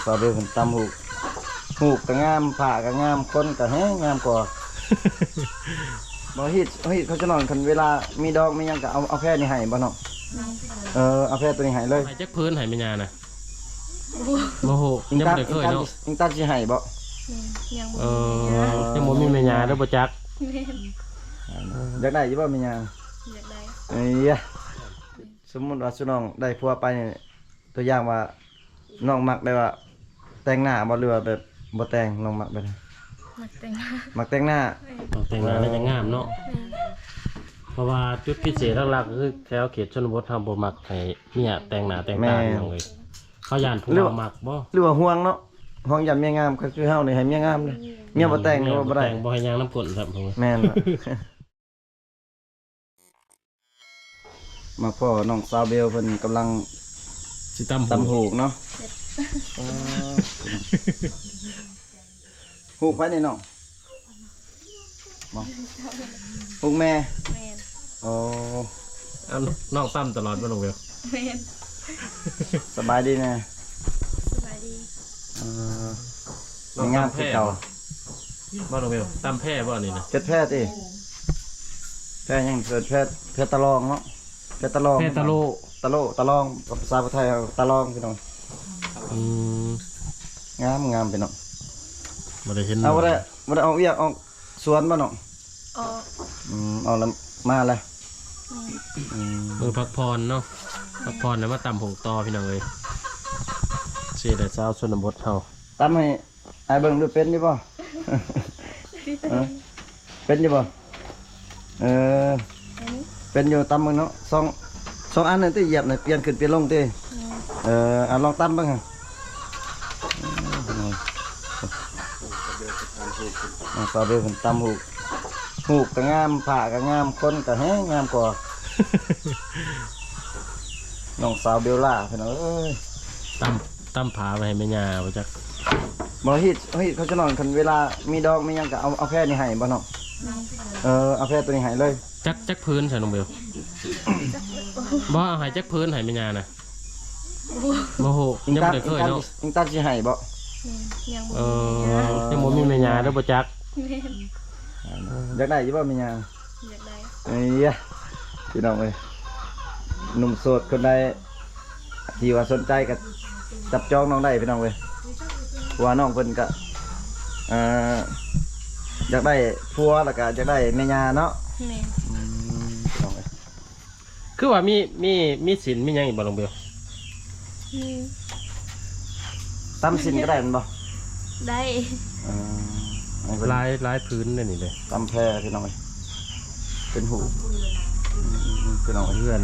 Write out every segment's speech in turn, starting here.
ສາວເບວເພິ່ນຕຳຫູກ ຫູກກໍງາມ ຜ້າກໍງາມ ຄົນກໍແຮງງາມກວ່າ. ບໍ່ ຮີດ ຮີດເຂົາຈະນອນ ຄັນເວລາມີດອກມີຫຍັງກໍເອົາ ເອົາແພນີ້ໃຫ້ບໍ່ນ້ອງ? ແມ່ນ. ເອີ ເອົາແພໂຕນີ້ໃຫ້ເລີຍ. ໃຫ້ຈັກຜືນໃຫ້ແມ່ຍ່ານະ? ບໍ່ຮູ້ ຍັງບໍ່ໄດ້ເຄີຍເນາະ. ອິງຕັນ ອິງຕັນຊິໃຫ້ບໍ່? ແມ່ນ ຍັງບໍ່ມີແມ່ຍ່າ. ເອີ ຍັງບໍ່ມີແມ່ຍ່າເດີ ບໍ່ຈັກ. ແມ່ນ. ຢາກໄດ້ຢູ່ບໍ່ແມ່ຍ່າ? ຢາກໄດ້. ເອີຍ ສົມມຸດວ່າຊຸນ້ອງໄດ້ຜົວໄປນີ້ ຕົວຢ່າງວ່ານ້ອງມັກແບບວ່າແຕ່ງໜ້າບໍ່ ຫຼືວ່າແບບບໍ່ແຕ່ງ? ນ້ອງມັກແບບໃດ? ມັກແຕ່ງໜ້າ. ມັກແຕ່ງໜ້າ. ແມ່ນ. ມັກແຕ່ງໜ້າແລ້ວຈັ່ງງາມເນາະ. ແມ່ນ. ເພາະວ່າຈຸດພິເສດຫຼັກໆ ກໍຄືແຖວເຂດຊົນນະບົດເຮົາບໍ່ມັກໃຫ້ເມຍແຕ່ງໜ້າແຕ່ງຕາ. ແມ່ນ. ພີ່ນ້ອງເອີຍ ເຂົາຢ້ານຜູ້ເຖົ້າມັກບໍ່ ຫຼືວ່າຫ່ວງເນາະ ຫ່ວງຢ້ານເມຍງາມ. ຄືເຮົານີ້ໃຫ້ເມຍງາມເດ້ ເມຍບໍ່ແຕ່ງນີ້ບໍ່ໄດ້ ເມຍບໍ່ແຕ່ງ ບໍ່ໃຫ້ຍ່າງນຳກົ້ນຊ້ຳ. ແມ່ນ. ມາພໍ້ນ້ອງສາວເບວເພິ່ນກຳລັງຊິຕຳຫູກ ຕຳຫູກເນາະ. ຫູກໃຜນີ້ນ້ອງ? ຫູກແມ່? ແມ່ນ. ອໍ ອັນນ້ອງຕຳຕະຫຼອດບໍ່ນ້ອງເບວ? ແມ່ນ. ສະບາຍດີແມ່? ສະບາຍດີ. ເອີ ນ້ອງງາມຄືເກົ່າ. ຕຳແພ້ບໍ່ນ້ອງເບວ? ຕຳແພ້ບໍ່ອັນນີ້ນະ? ເຮັດແພ້ຕິ? ແພ້ຫຍັງ? ເອີ້ນແພ້ ແພ້ຕະລອງເນາະ. ແພ້ຕະລອງ ແພ້ຕະໂລ ຕະໂລ ຕະລອງ ກັບພາສາໄທເຮົາຕະລອງ ພີ່ນ້ອງ. ອືມ ງາມ ງາມ ພີ່ນ້ອງ. ບໍ່ໄດ້ເຫັນ ເອົາ ບໍ່ໄດ້ ບໍ່ໄດ້ອອກວຽກອອກ ສວນບໍ່ນ້ອງ? ອອກ. ອືມ ອອກແລ້ວມາແລ້ວ. ອືມ ມື້ພັກຜ່ອນເນາະ ພັກຜ່ອນແລ້ວມາຕຳຫູກຕໍ່ ພີ່ນ້ອງເອີຍ. ຊິໄດ້ສາວຊົນນະບົດເຮົາ ຕຳໃຫ້ອ້າຍເບິ່ງດູ ເປັນຢູ່ບໍ່? ຮະ ເປັນຢູ່ບໍ່? ເອີ ອັນນີ້ ເປັນຢູ່ ຕຳເບິ່ງເນາະ. ສອງ ສອງອັນນັ້ນຕິ ຢຽບນະ ປ່ຽນຂຶ້ນປ່ຽນລົງຕິ. ແມ່ນ. ເອີ ເອົາລອງຕຳເບິ່ງຫັ້ນ. ນ້ອງສາວເບວເພິ່ນຕຳຫູກ ຫູກກໍງາມ ຜ້າກໍງາມ ຄົນກໍແຮງງາມກວ່າ. ນ້ອງສາວເບວລາ ພີ່ນ້ອງເອີຍ ຕຳ ຕຳຜ້າໄວ້ໃຫ້ແມ່ຍ່າບໍ່ຈັກ. ບໍ່ ຮີດ ຮີດເຂົາຈະນອນ ຄັນເວລາມີດອກມີຫຍັງກໍເອົາ ເອົາແພນີ້ໃຫ້ບໍ່ນ້ອງ? ແມ່ນ. ເອີ ເອົາແພໂຕນີ້ໃຫ້ເລີຍ. ຈັກ ຈັກຜືນຊະນ້ອງເບວ? ບໍ່ ເອົາໃຫ້ຈັກຜືນໃຫ້ແມ່ຍ່ານະ? ບໍ່ ບໍ່ຮູ້ ຍັງບໍ່ໄດ້ເຄີຍເນາະ. ອິງຕັນຊິໃຫ້ບໍ່? ແມ່ນ ຍັງບໍ່ ເອີ ມີແມ່ຍ່າ ຍັງບໍ່ມີແມ່ຍ່າເດີ ບໍ່ຈັກ. ແມ່ນ. ຢາກໄດ້ຢູ່ບໍ່ແມ່ຍ່າ? ຢາກໄດ້. ເອີຍ ພີ່ນ້ອງເອີຍ ໜຸ່ມໂສດຄົນໃດ ທີ່ວ່າສົນໃຈກໍຈັບຈອງນ້ອງໄດ້ ພີ່ນ້ອງເອີຍ ເພາະວ່ານ້ອງເພິ່ນກໍ ເອີ ຢາກໄດ້ຜົວ ແລ້ວກໍຢາກໄດ້ແມ່ຍ່າເນາະ. ແມ່ນ. ອືມ ພີ່ນ້ອງເອີຍ ຄືວ່າມີ ມີ ມີສິນມີຫຍັງອີກບໍ່ນ້ອງເບວ? ມີ. ຕຳສິນກໍໄດ້ແມ່ນບໍ່? ໄດ້. ເອີ ຫຼາຍ ຫຼາຍຜືນເດ້ນີ້ເດ້ ຕຳແພ ພີ່ນ້ອງເອີຍ ເປັນຫູກ. ອືມ ພີ່ນ້ອງເອີຍ ເຮືອນ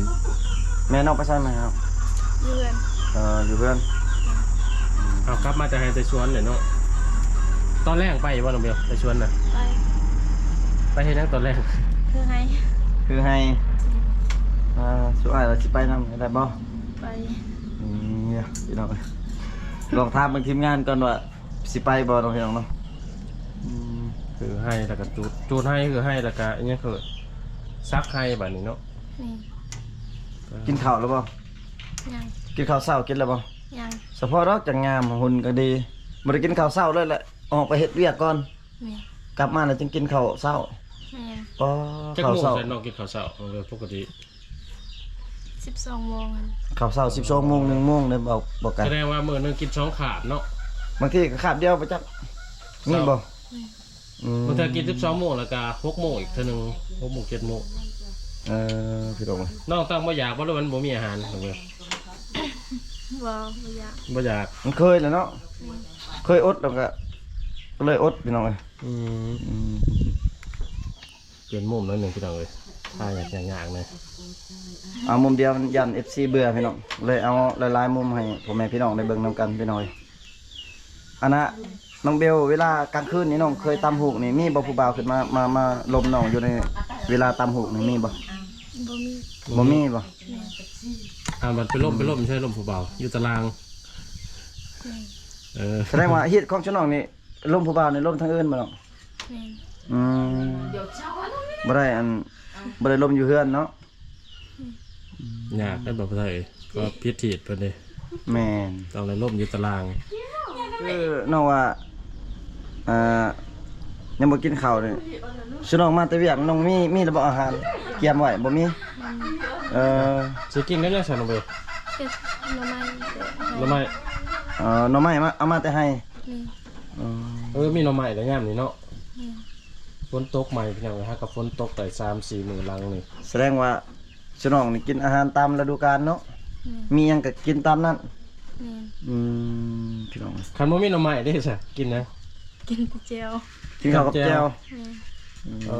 ແມ່ນ້ອງໄປໃສແມ່? ຢູ່ເຮືອນ. ເອີ ຢູ່ເຮືອນ. ເອົາ ກັບມາແຕ່ໄຮ່ແຕ່ສວນເລີຍເນາະ. ຕອນແລງໄປບໍ່ນ້ອງເບວ ໄປສວນນະ? ໄປ. ໄປເຮັດຫຍັງຕອນແລງ? ຄືໄຮ່ ຄືໄຮ່. ອ່າ ສຸອ້າຍວ່າຊິໄປນຳ ໄດ້ບໍ່? ໄປ. ອືມ ນີ້ພີ່ນ້ອງເອີຍ ລອງຖາມເບິ່ງທີມງານກ່ອນວ່າຊິໄປບໍ່ເນາະ ພີ່ນ້ອງເນາະ. ອືມ ຄືໄຮ່ແລ້ວກໍຈູດ ຈູດໄຮ່ ຄືໄຮ່ແລ້ວກໍອີຫຍັງ ຄືສັກໄຮ່ບາດນີ້ເນາະ. ແມ່ນ. ກິນເຂົ້າແລ້ວບໍ່? ຍັງ. ກິນເຂົ້າເຊົ້າກິນແລ້ວບໍ່? ຍັງ. ສະເພາະດອກຈັ່ງງາມ ຫຸ່ນກໍດີ. ບໍ່ໄດ້ກິນເຂົ້າເຊົ້າເລີຍແຫຼະ ອອກໄປເຮັດວຽກກ່ອນ. ແມ່ນ. ກັບມາແລ້ວຈຶ່ງກິນເຂົ້າເຊົ້າ. ແມ່ນ. ອໍ ຈັກໂມງ ເຂົ້າເຊົ້າ ແລ້ວນ້ອງກິນເຂົ້າເຊົ້າ? ເອີ ປົກກະຕິ ສິບສອງໂມງ. ເຂົ້າເຊົ້າສິບສອງໂມງ ໜຶ່ງໂມງເດ້ ບໍ່ ບໍ່ໄກ. ສະແດງວ່າມື້ໜຶ່ງກິນສອງຄາບເນາະ. ບາງທີກໍຄາບດຽວບໍ່ຈັກ ມີບໍ່? ແມ່ນ. ອືມ ບາງເທື່ອກິນສິບສອງໂມງ ແລ້ວກໍຫົກໂມງອີກເທື່ອໜຶ່ງ ຫົກໂມງ ເຈັດໂມງ. ເອີ ພີ່ນ້ອງເອີຍ ນ້ອງຕັ້ງບໍ່ຢາກບໍ່ ຫຼືມັນບໍ່ມີອາຫານ? ບໍ່ ບໍ່ຢາກ ບໍ່ຢາກ. ມັນເຄີຍແລ້ວເນາະ. ອືມ ເຄີຍອົດແລ້ວກໍ ກໍເລີຍອົດ ພີ່ນ້ອງເອີຍ. ອືມ ອືມ ປ່ຽນມຸມໜ້ອຍໜຶ່ງ ພີ່ນ້ອງເອີຍ ຖ່າຍຍາກໆແດ່. ເອົາມຸມດຽວ ຢ້ານເອັຟຊີເບື່ອ ພີ່ນ້ອງ ເລີຍເອົາຫຼາຍໆມຸມໃຫ້ພໍ່ແມ່ພີ່ນ້ອງໄດ້ເບິ່ງນຳກັນ ພີ່ນ້ອງເອີຍ. ອັນນ່າ ນ້ອງເບວ ເວລາກາງຄືນນີ້ນ້ອງເຄີຍຕຳຫູກນີ້ ມີບໍ່ຜູ້ບ່າວຂຶ້ນມາ ມາ ມາລົມນ້ອງຢູ່ໃນເວລາຕຳຫູກນີ້ ມີບໍ່? ບໍ່ມີ. ບໍ່ມີບໍ່? ແມ່ນ. ອ່າ ບັດໄປລົມ ໄປລົມໃສ ລົມຜູ້ບ່າວ ຢູ່ຕາລາງ? ແມ່ນ. ເອີ ສະແດງວ່າຮີດຂອງຊະນ້ອງນີ້ ລົມຜູ້ບ່າວນີ້ລົມທາງອື່ນບໍ່ນ້ອງ? ແມ່ນ. ອືມ ບໍ່ໄດ້ ອັນ ບໍ່ໄດ້ລົມຢູ່ເຮືອນເນາະ. ຍາກໄດ໋ ບໍ່ໄດ້ ກໍຜິດທີດເພິ່ນເດ້. ແມ່ນ. ຕ້ອງໄດ້ລົມຢູ່ຕາລາງ. ຄືນ້ອງວ່າ ອ່າ ຍັງບໍ່ກິນເຂົ້ານີ້ ຊິນ້ອງມາແຕ່ວຽກ ນ້ອງມີ ມີແລ້ວບໍ່ອາຫານກຽມໄວ້? ບໍ່ມີ. ເອີ ຊິກິນກັບຫຍັງຊັ້ນນ້ອງເບວ? ເຮັດໜໍ່ໄມ້ແຕ່ໄຮ່. ໜໍ່ໄມ້. ເອີ ໜໍ່ໄມ້ມາ ເອົາມາແຕ່ໄຮ່. ແມ່ນ. ເອີ ເອີ ມີໜໍ່ໄມ້ແລ້ວຍາມນີ້ເນາະ. ແມ່ນ. ຝົນຕົກໃໝ່ພີ່ນ້ອງເອີຍ ຫາກະຝົນຕົກໄດ້ສາມສີ່ມື້ຫຼັງນີ້ ສະແດງວ່າ ສະໜອງນີ້ກິນອາຫານຕາມລະດູການເນາະ. ແມ່ນ. ມີຫຍັງກະກິນຕາມນັ້ນ. ແມ່ນ. ອືມ ພີ່ນ້ອງ ຄັນບໍ່ມີໜໍ່ໄມ້ເດ້ຊະ ກິນຫຍັງ? ກິນແຕ່ແຈ່ວ. ກິນເຂົ້າກັບແຈ່ວ. ແຈ່ວ. ແມ່ນ. ອືມ ເອີ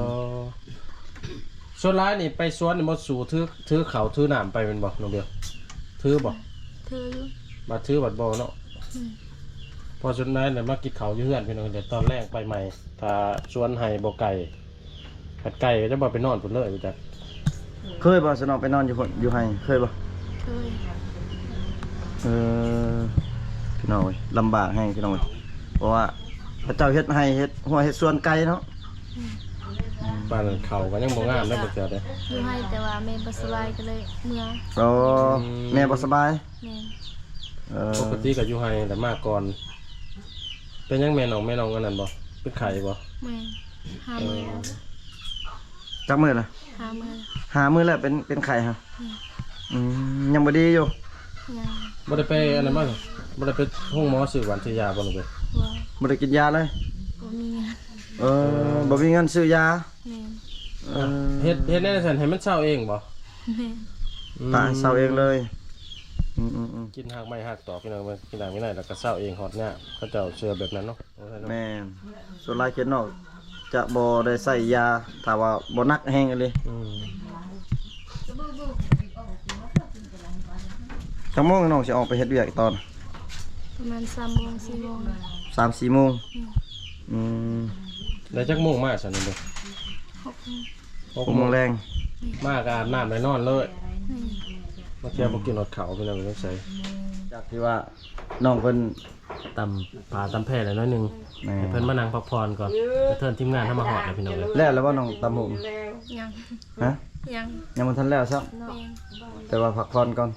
ສ່ວນຫຼາຍນີ້ໄປສວນນີ້ບໍ່ສູ່ ຖື ຖືເຂົ້າຖືນ້ຳໄປແມ່ນບໍ່ນ້ອງເບວ? ຖືບໍ່? ຖືຢູ່. ບາດຖືບາດບໍ່ເນາະ. ແມ່ນ. ເພາະສ່ວນຫຼາຍແລ້ວມາກິນເຂົ້າຢູ່ເຮືອນພີ່ນ້ອງ ແຕ່ຕອນແລງໄປໃໝ່ ຖ້າສວນໄຮ່ບໍ່ໄກ ຄັນໄກກະຈະບໍ່ໄປນອນພຸ້ນເລີຍ ຮູ້ຈັກ. ເຄີຍບໍ່ ສະໜອງໄປນອນຢູ່ພຸ້ນ ຢູ່ໄຮ່ ເຄີຍບໍ່? ເຄີຍ. ເອີ ພີ່ນ້ອງເອີຍ ລຳບາກແຮງພີ່ນ້ອງເອີຍ ເພາະວ່າເຂົາເຈົ້າເຮັດໄຮ່ ເຮັດຮົ້ວ ເຮັດສວນໄກເນາະ. ອືມ ປານເຂົ້າກະຍັງບໍ່ງາມເດ້ ບໍ່ເທື່ອເດ້. ຢູ່ໄຮ່ ແຕ່ວ່າແມ່ບໍ່ສະບາຍກະເລີຍເມືອ. ໂອ້ ອືມ ແມ່ບໍ່ສະບາຍ. ແມ່ນ. ເອີ ປົກກະຕິກະຢູ່ໄຮ່ແຫຼະ ມາກ່ອນ. ເປັນຫຍັງແມ່ນ້ອງ ແມ່ນ້ອງອັນນັ້ນບໍ່? ເປັນໄຂ້ບໍ່? ແມ່ນ. ຫ້າມື້ແລ້ວ. ຈັກມື້ລະ? ຫ້າມື້. ຫ້າມື້ແລ້ວເປັນ ເປັນໄຂ້ຫະ? ແມ່ນ. ອືມ ຍັງບໍ່ດີຢູ່? ຍັງ. ບໍ່ໄດ້ໄປອັນນັ້ນບໍ່? ບໍ່ໄດ້ໄປໂຮງໝໍຊື້ຫວັນຊື້ຢາບໍ່ລະເວີຍ? ບໍ່. ບໍ່ໄດ້ກິນຢາເລີຍ? ບໍ່ມີເງິນ. ເອີ ບໍ່ມີເງິນຊື້ຢາ. ແມ່ນ. ເອີ ເຮັດ ເຮັດແນວໃດຊັ້ນ ໃຫ້ມັນເຊົາເອງບໍ່? ແມ່ນ. ອືມ ປະໃຫ້ເຊົາເອງເລີຍ. ອືມໆໆ ກິນຮາກໄມ້ຮາກຕອກພີ່ນ້ອງ ກິນນ້ຳກິນໃນແລ້ວກະເຊົາເອງ ຮອດຍາມ ເຂົາເຈົ້າເຊື່ອແບບນັ້ນເນາະ. ແມ່ນ. ສ່ວນຫຼາຍເຂດນອກຈະບໍ່ໄດ້ໃຊ້ຢາ ຖ້າວ່າບໍ່ໜັກແຮງອີ່ຫຼີ. ອືມ ຈັກໂມງນ້ອງຊິອອກໄປເຮັດວຽກຕອນ? ປະມານສາມໂມງ ສີ່ໂມງ. ສາມສີ່ໂມງ. ອືມ ອືມ ແລ້ວຈັກໂມງມາຊັ້ນ? ຫົກໂມງ. ຫົກໂມງແລງ. ມາກະອາບນ້ຳແລ້ວນອນເລີຍ. ອືມ ມາເທື່ອບໍ່ກິນຮອດເຂົ້າ ພີ່ນ້ອງ ສົງໄສ ຈາກທີ່ວ່ານ້ອງເພິ່ນ ຕຳຜາຕຳແພໄດ້ໜ້ອຍໜຶ່ງ. ແມ່ນ. ໃຫ້ເພິ່ນມານັ່ງພັກຜ່ອນກ່ອນ. ກະເທີນທີມງານເຮົາມາຮອດແລ້ວພີ່ນ້ອງເອີຍ. ແລ້ວແລ້ວບໍ່ນ້ອງຕຳຫຸ່ງ? ຍັງ. ຮະ? ຍັງ. ຍັງບໍ່ທັນແລ້ວຊ້ຳ. ແມ່ນ. ແຕ່ວ່າພັກຜ່ອນກ່ອນ.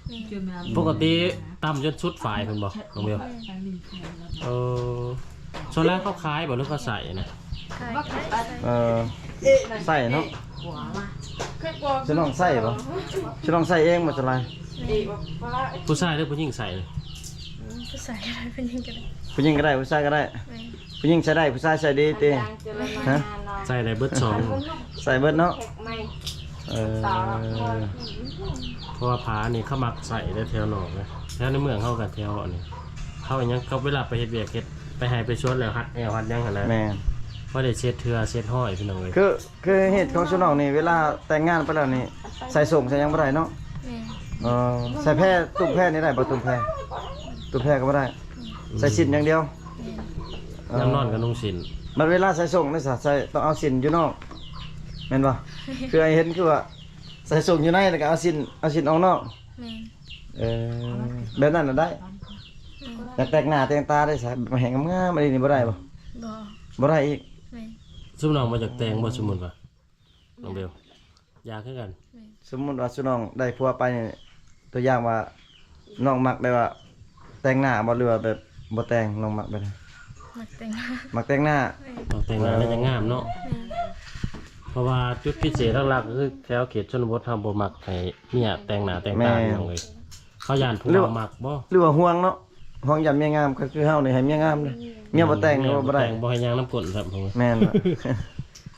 ແມ່ນ. ປົກກະຕິຕຳຈົນສຸດຝາຍພຸ້ນບໍ່ນ້ອງເບວ? ແມ່ນ. ເອີ ສ່ວນຫຼາຍເຂົາຂາຍບໍ່ ຫຼືເຂົາໃຊ້ນະ? ຂາຍກະໄດ້ ໃຊ້ ເອີ ໃຊ້ເນາະ. ສະໜອງໃຊ້ບໍ່? ສະໜອງໃຊ້ເອງບໍ່ສ່ວນຫຼາຍ? ແມ່ນ. ຜູ້ຊາຍຫຼືຜູ້ຍິງໃຊ້? ອືມ ຜູ້ຊາຍກະໄດ້ ຜູ້ຍິງກະໄດ້. ຜູ້ຍິງກະໄດ້ ຜູ້ຊາຍກະໄດ້. ແມ່ນ. ຜູ້ຍິງໃຊ້ໄດ້ ຜູ້ຊາຍໃຊ້ດີຕິ? ຮະ? ໃຊ້ໄດ້ເບິດສອງ. ໃຊ້ເບິດເນາະ. ເອີ ເພາະວ່າຜານີ້ເຂົາມັກໃຊ້ແຖວນອກນະ ແຖວໃນເມືອງເຮົາກະແຖວອັນນີ້ ເຮົາອີ່ຫຍັງ ເຂົາເວລາໄປເຮັດວຽກ ເຮັດ ໄປໄຮ່ໄປສວນແລ້ວ ຮັດແອວຮັດຫຍັງຫັ້ນນະ. ແມ່ນ. ພໍໄດ້ເຊັດເທື່ອເຊັດຮ້ອຍພີ່ນ້ອງເອີຍ. ຄື ຄືເຮັດຂອງສະໜອງນີ້ ເວລາແຕ່ງງານໄປແລ້ວນີ້ ໃສ່ໂສ້ງໃສ່ຫຍັງບໍ່ໄດ້ເນາະ. ແມ່ນ. ເອີ ໃສ່ແພ ຕຸ້ມແພນີ້ໄດ້ບໍ່? ຕຸ້ມແພ ຕຸ້ມແພກະບໍ່ໄດ້. ອືມ ໃສ່ສິ້ນຢ່າງດຽວ. ແມ່ນ. ເອີ ຍາມນອນກະນຸ່ງສິ້ນ. ບັດເວລາໃສ່ໂສ້ງນີ້ຊະ ໃສ່ ຕ້ອງເອົາສິ້ນຢູ່ນອກ ແມ່ນບໍ່? ຄືອ້າຍເຫັນຄືວ່າໃສ່ໂສ້ງຢູ່ໃນ ແລ້ວກະເອົາສິ້ນ ເອົາສິ້ນອອກນອກ. ແມ່ນ. ເອີ ແບບນັ້ນນະໄດ້. ແມ່ນ. ຢາກແຕ່ງໜ້າແຕ່ງຕາໄດ້ຊະ ມາແຮງງາມໆ ອັນນີ້ບໍ່ໄດ້ບໍ່? ບໍ່. ບໍ່ໄດ້ອີກ. ແມ່ນ. ຊຸມນ້ອງບໍ່ຢາກແຕ່ງບໍ່ ສົມມຸດວ່າ ນ້ອງເບວ? ຢາກຄືກັນ. ແມ່ນ. ສົມມຸດວ່າຊຸມນ້ອງໄດ້ຜົວໄປນີ້ ຕົວຢ່າງວ່ານ້ອງມັກແບບວ່າແຕ່ງໜ້າບໍ່ ຫຼືວ່າແບບບໍ່ແຕ່ງ? ນ້ອງມັກແບບໃດ? ມັກແຕ່ງໜ້າ. ມັກແຕ່ງໜ້າ. ແມ່ນ. ມັກແຕ່ງໜ້າແລ້ວຈັ່ງງາມເນາະ. ແມ່ນ. ເພາະວ່າຈຸດພິເສດຫຼັກໆ ກະຄືແຖວເຂດຊົນນະບົດເຮົາບໍ່ມັກໃຫ້ເມຍແຕ່ງໜ້າແຕ່ງຕາ. ແມ່ນ. ພີ່ນ້ອງເອີຍ ເຂົາຢ້ານຜົວມັກບໍ່ ຫຼືວ່າຫ່ວງເນາະ ຫ່ວງຢ້ານເມຍງາມ. ກະຄືເຮົານີ້ໃຫ້ເມຍງາມເດ້ ເມຍບໍ່ແຕ່ງນີ້ບໍ່ໄດ້ ບໍ່ໃຫ້ຍ່າງນຳກົ້ນຊ້ຳ. ແມ່ນ.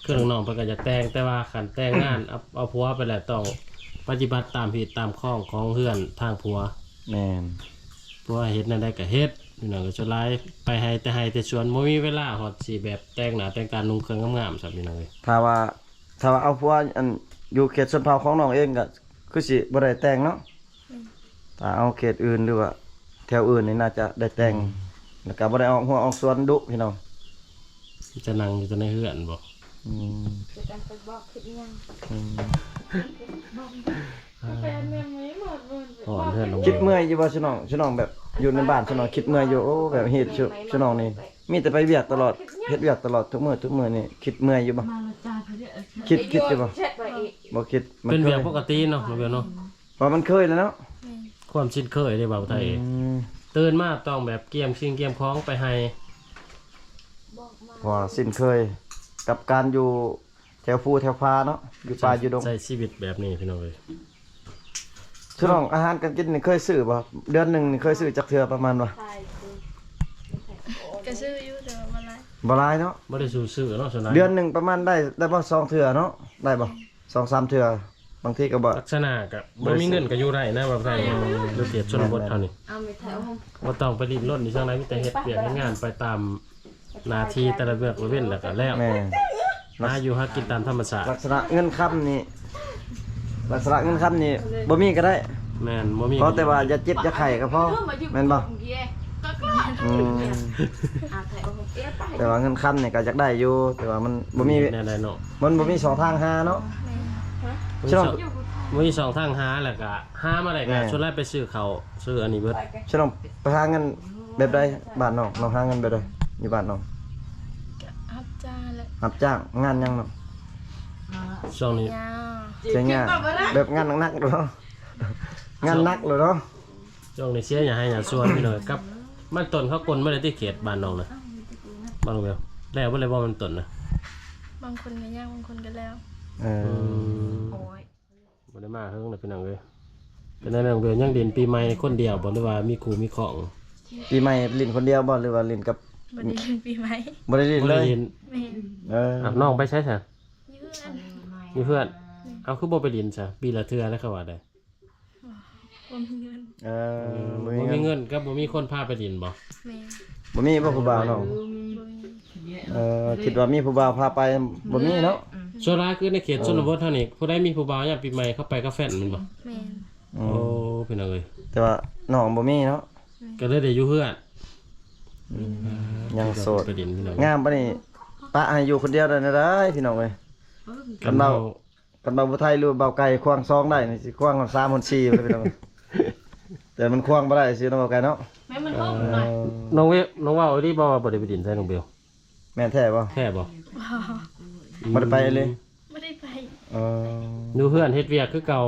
ຄືນ້ອງໆ ເພິ່ນກະຢາກແຕ່ງ ແຕ່ວ່າຄັນແຕ່ງງານ ເອົາ ເອົາຜົວໄປແລ້ວ ຕ້ອງປະຕິບັດຕາມຮີດຕາມຄອງຂອງເຮືອນທາງຜົວ. ແມ່ນ. ຜົວໃຫ້ເຮັດແນວໃດກະເຮັດ ພີ່ນ້ອງ. ກະສ່ວນຫຼາຍໄປໄຮ່ແຕ່ໄຮ່ແຕ່ສວນ ບໍ່ມີເວລາຮອດຊິແບບແຕ່ງໜ້າແຕ່ງຕາ ນຸ່ງເຄື່ອງງາມໆ ຊ້ຳ ພີ່ນ້ອງເອີຍ. ຖ້າວ່າ ຖ້າວ່າເອົາຜົວ ອັນ ຢູ່ເຂດຊົນເຜົ່າຂອງນ້ອງເອງ ກະຄືຊິບໍ່ໄດ້ແຕ່ງເນາະ. ອືມ. ຖ້າເອົາເຂດອື່ນ ຫຼືວ່າແຖວອື່ນນີ້ ໜ້າຈະໄດ້ແຕ່ງ. ອືມ. ແລ້ວກະບໍ່ໄດ້ອອກຮົ້ວອອກສວນດຸ ພີ່ນ້ອງ. ຈະນັ່ງຢູ່ແຕ່ໃນເຮືອນບໍ່? ອືມ. ອືມ. ຄິດເມື່ອຍຢູ່ບໍ່ ສະໜອງ? ສະໜອງແບບຢູ່ໃນບ້ານ ສະໜອງຄິດເມື່ອຍຢູ່ ໂອ້ ແບບເຮັດ ສະໜອງນີ້ມີແຕ່ໄປວຽກຕະຫຼອດ ເຮັດວຽກຕະຫຼອດ ທຸກມື້ ທຸກມື້ນີ້ ຄິດເມື່ອຍຢູ່ບໍ່? ຄິດ ຄິດຢູ່ບໍ່? ບໍ່ຄິດ. ມັນເປັນວຽກປົກກະຕິເນາະ ນ້ອງເບວເນາະ. ວ່າມັນເຄີຍແລ້ວເນາະ. ແມ່ນ. ຄວາມຊິນເຄີຍເດ້ ເວົ້າໄທ. ອືມ. ຕື່ນມາຕ້ອງແບບກຽມສິ່ງກຽມຂອງໄປໃຫ້ ເພາະວ່າຊິນເຄີຍກັບການຢູ່ແຖວພູແຖວຜາເນາະ ຢູ່ປ່າຢູ່ດົງ ໃຊ້ຊີວິດແບບນີ້ພີ່ນ້ອງເອີຍ. ສະໜອງອາຫານການກິນນີ້ເຄີຍຊື້ບໍ່? ເດືອນໜຶ່ງນີ້ເຄີຍຊື້ຈັກເທື່ອປະມານວ່າ? ກະຊື້ຢູ່ ແຕ່ວ່າບໍ່ຫຼາຍ ບໍ່ຫຼາຍເນາະ ບໍ່ໄດ້ສູ້ຊື້ເນາະ. ສ່ວນຫຼາຍເດືອນໜຶ່ງປະມານໄດ້ ໄດ້ບໍ່ສອງເທື່ອເນາະ ໄດ້ບໍ່ ສອງສາມເທື່ອ ບາງທີກໍບໍ່ ລັກສະນະກະບໍ່ມີເງິນກະຢູ່ໄດ້ນະ ວ່າໄປຢູ່ເຂດຊົນນະບົດເຮົານີ້ ບໍ່ຕ້ອງໄປດີ້ນລົນອີ່ຫຍັງໃດ ມີແຕ່ເຮັດວຽກເຮັດງານໄປຕາມໜ້າທີ່ແຕ່ລະເວລາເວັ້ນແລ້ວກະແລ້ວ ແມ່ນ ຫາຢູ່ຫາກິນຕາມທຳມະຊາດ. ລັກສະນະເງິນຄຳນີ້ ລັກສະນະເງິນຄຳນີ້ບໍ່ມີກໍໄດ້ ແມ່ນ ບໍ່ມີ ຂໍແຕ່ວ່າຢ່າເຈັບຢ່າໄຂ້ກໍພໍ ແມ່ນບໍ່? ອືມ ແຕ່ວ່າເງິນຄຳນີ້ກໍຢາກໄດ້ຢູ່ ແຕ່ວ່າມັນບໍ່ມີ ແນວໃດເນາະ ມັນບໍ່ມີຊ່ອງທາງຫາເນາະ ແມ່ນ ບໍ່ມີຊ່ອງ ບໍ່ມີຊ່ອງທາງຫາ ແລ້ວກະຫາມາໄດ້ກະ ແມ່ນ ສ່ວນຫຼາຍໄປຊື້ເຂົ້າຊື້ອັນນີ້ເບິດ. ສະໜອງໄປຫາເງິນແບບໃດ ບ້ານນ້ອງ ນ້ອງຫາເງິນແບບໃດ ຢູ່ບ້ານນ້ອງ? ກະຮັບຈ້າງແຫຼະ ຮັບຈ້າງ ງານຫຍັງນ້ອງ? ຊ່ວງນີ້ ເສຍຫຍ້າ ແບບງານໜັກໆເນາະ ງານໜັກເລີຍເນາະ. ຊ່ວງນີ້ເສຍຫຍ້າໄຮ່ຫຍ້າສວນພີ່ນ້ອງ ກັບມັນຕົ້ນເຂົາກົນມາໄດ້ຕິເຂດບ້ານນ້ອງນະ ບ້ານນ້ອງແວວ ແລ້ວບໍ່ ແລ້ວບໍ່ມັນຕົ້ນນະ ບາງຄົນກໍຍັງ ບາງຄົນກໍແລ້ວ ເອີ ອືມ ໂອ້ຍ ບໍ່ໄດ້ມາເຫິງແລ້ວພີ່ນ້ອງເອີຍ. ເປັນແນວໃດນ້ອງເບວ ຍັງຫຼິ້ນປີໃໝ່ຄົນດຽວບໍ່ ຫຼືວ່າມີຄູ່ມີຂອງ? ປີໃໝ່ຫຼິ້ນຄົນດຽວບໍ່ ຫຼືວ່າຫຼິ້ນກັບ ບໍ່ໄດ້ຫຼິ້ນປີໃໝ່ ບໍ່ໄດ້ຫຼິ້ນເລີຍ ບໍ່ໄດ້ຫຼິ້ນ ແມ່ນ ເອີ ອ້າວ ນ້ອງໄປໃສຊະ? ຢູ່ເຮືອນ ຢູ່ເຮືອນ ແມ່ນ ເອົາ ຄືບໍ່ໄປຫຼິ້ນຊະ ປີລະເທື່ອແລ້ວ ເຂົາວ່າໄດ໋ ບໍ່ມີເງິນ ເອີ ອືມ ບໍ່ມີເງິນ ບໍ່ມີເງິນກັບບໍ່ມີຄົນພາໄປຫຼິ້ນບໍ່? ແມ່ນ ບໍ່ມີບໍ່ຜູ້ບ່າວນ້ອງ? ບໍ່ມີ ເອີ ຄິດວ່າມີຜູ້ບ່າວພາໄປ ບໍ່ມີເນາະ ອືມ ສ່ວນຫຼາຍຄືໃນເຂດ ເອີ ຊົນນະບົດເຮົານີ້ ຜູ້ໃດມີຜູ້ບ່າວຍາມປີໃໝ່ເຂົາໄປກັບແຟນແມ່ນບໍ່? ແມ່ນ ອືມ ໂອ້ ພີ່ນ້ອງເອີຍ ແຕ່ວ່ານ້ອງບໍ່ມີເນາະ ແມ່ນ ກໍເລີຍໄດ້ຢູ່ເຮືອນ ອືມ ຍັງໂສດ ໄປຫຼິ້ນພີ່ນ້ອງ ງາມປານນີ້ ປະໃຫ້ຢູ່ຄົນດຽວໄດ້ແນວໃດ ພີ່ນ້ອງເອີຍ ຄັນເວົ້າ ຄັນເວົ້າຜູ້ໄທ ຫຼືວ່າບ່າວໄກ່ ຄວາງຊອງໄດ້ນີ້ ຊິຄວາງຮອດສາມຮອດສີ່ພຸ້ນແຫຼະພີ່ນ້ອງ ແຕ່ມັນຄວາງບໍ່ໄດ້ຊື່ເນາະ ບ່າວໄກ່ເນາະ ແມ່ນມັນເວົ້າ ເອີ ນ້ອງເວ ນ້ອງເວົ້າອີ່ຫຼີບໍ່ວ່າບໍ່ໄດ້ໄປດິນໃສ່ນ້ອງເບວ? ແມ່ນແທ້ບໍ່? ແທ້ບໍ່? ບໍ່ໄດ້ໄປເລີຍ? ບໍ່ໄດ້ໄປ ເອີ ຢູ່ເຮືອນເຮັດວຽກຄືເກົ່າ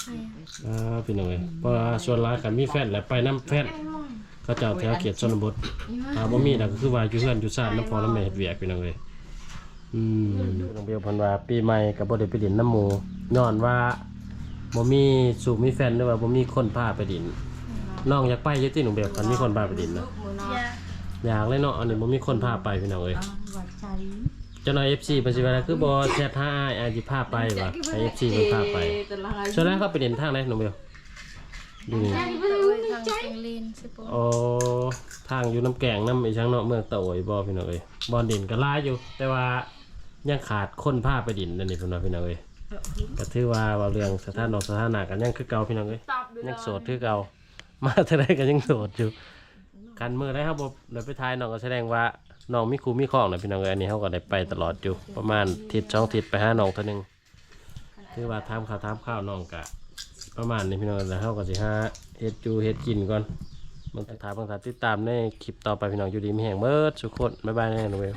ແມ່ນ ເອີ ພີ່ນ້ອງເອີຍ ເພາະວ່າສ່ວນຫຼາຍຄັນມີແຟນແລ້ວໄປນຳແຟນ ເຂົາເຈົ້າແຖວເຂດຊົນນະບົດ ຖ້າບໍ່ມີແລ້ວກໍຄືວ່າຢູ່ເຮືອນຢູ່ຊານນຳພໍ່ນຳແມ່ເຮັດວຽກ ພີ່ນ້ອງເອີຍ ອືມ ນ້ອງເບວເພິ່ນວ່າປີໃໝ່ກໍບໍ່ໄດ້ໄປຫຼິ້ນນຳໝູ່ ຍ້ອນວ່າບໍ່ມີຊູ້ມີແຟນ ຫຼືວ່າບໍ່ມີຄົນພາໄປຫຼິ້ນ ນ້ອງຢາກໄປຢູ່ຕິນ້ອງເບວ ຄັນມີຄົນພາໄປຫຼິ້ນນະ? ຢາກ ຢາກເລີຍເນາະ ອັນນີ້ບໍ່ມີຄົນພາໄປ ພີ່ນ້ອງເອີຍ ຈັກໜ່ອຍເອັຟຊີເພິ່ນຊິວ່າ ຄືບໍ່ແຊັດຫາອ້າຍ ອ້າຍຊິພາໄປວ່າ ໃຫ້ເອັຟຊີເພິ່ນພາໄປ ສ່ວນຫຼາຍເຂົາໄປຫຼິ້ນທາງໃດນ້ອງເບວ? ຢູ່ນີ້ ທາງເຊງລີນ ເຊໂປນ ອໍ ທາງຢູ່ນຳແກ້ງນຳອີ່ຫຍັງເນາະ ເມືອງຕາໂອຍບໍ່ ພີ່ນ້ອງເອີຍ ບ່ອນຫຼິ້ນກໍຫຼາຍຢູ່ ແຕ່ວ່າຍັງຂາດຄົນພາໄປຫຼິ້ນ ອັນນີ້ເພິ່ນວ່າ ພີ່ນ້ອງເອີຍ ກໍຖືວ່າເວົ້າເລື່ອງສະຖານອງສະຖານະກໍຍັງຄືເກົ່າ ພີ່ນ້ອງເອີຍ ຍັງໂສດຄືເກົ່າ ມາເທື່ອໃດກໍຍັງໂສດຢູ່ ຄັນມື້ໃດເຮົາບໍ່ໄດ້ໄປຖ່າຍນ້ອງ ກໍສະແດງວ່ານ້ອງມີຄູ່ມີຄອງແລ້ວ ພີ່ນ້ອງເອີຍ ອັນນີ້ເຮົາກໍໄດ້ໄປຕະຫຼອດຢູ່ ປະມານທິດສອງທິດໄປຫານ້ອງເທື່ອໜຶ່ງ ຖືວ່າຖາມຂ່າວຖາມຄາວນ້ອງກະປະມານນີ້ພີ່ນ້ອງ ແລ້ວເຮົາກໍຊິຫາເຮັດຢູ່ເຮັດກິນກ່ອນ ເບິ່ງຖ້າເບິ່ງຖ້າຕິດຕາມໃນຄລິບຕໍ່ໄປ ພີ່ນ້ອງ ຢູ່ດີມີແຮງເບິດສູ່ຄົນ ບາຍບາຍແນ່ນ້ອງເວວ.